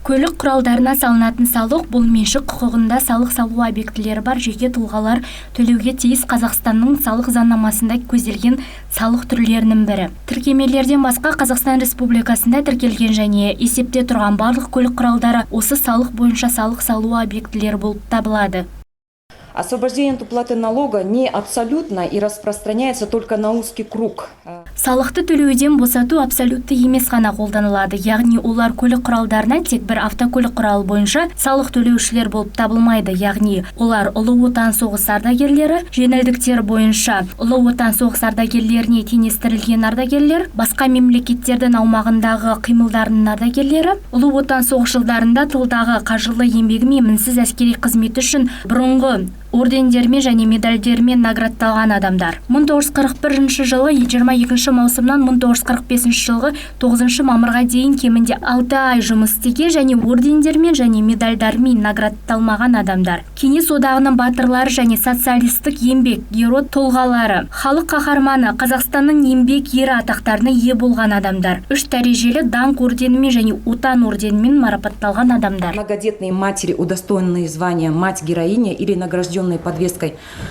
Көлік құралдарына салынатын салық — бұл меншік құқығында салық салу объектілері бар жеке тұлғалар төлеуге тиіс Қазақстанның салық заңнамасында көзделген салық түрлерінің бірі. Тіркемелерден басқа Қазақстан Республикасында тіркелген және есепте тұрған барлық көлік құралдары осы салық бойынша салық салу объектілері болып табылады. Освобождение от уплаты налога не абсолютно и распространяется только на узкий круг. Салықты төлеуден босату абсолютті емес қана қолданылады, яғни олар көлік құралдарына тек бір автокөлік құралы бойынша салық төлеушілер болып табылмайды, яғни олар Ұлы Отан соғысы ардагерлері, жеңілдіктер бойынша Ұлы Отан соғысы ардагерлеріне теңестірілген ардагерлер, басқа мемлекеттердің аумағындағы қимылдарының ардагерлері, Ұлы Отан соғыс жылдарында тылдағы қажырлы еңбегі мен мінсіз әскери қызметі үшін бұрынғы ордендермен және медальдермен наградталған адамдар, 1941 жылы 22 маусымнан 1945 жылғы 9 мамырға дейін кемінде 6 ай жұмыс істеген және ордендермен және медальдармен наградталмаған адамдар, Кеңес Одағының Батырлары және Социалистік Еңбек Ері тұлғалары, Халық Қаһарманы, Қазақстанның Еңбек Ері атақтарына ие болған адамдар, үш дәрежелі Даңқ орденімен және Отан орденімен марапатталған адамдар. Многодетные матери, удостоенные звания мать-героиня или награжденные подвеской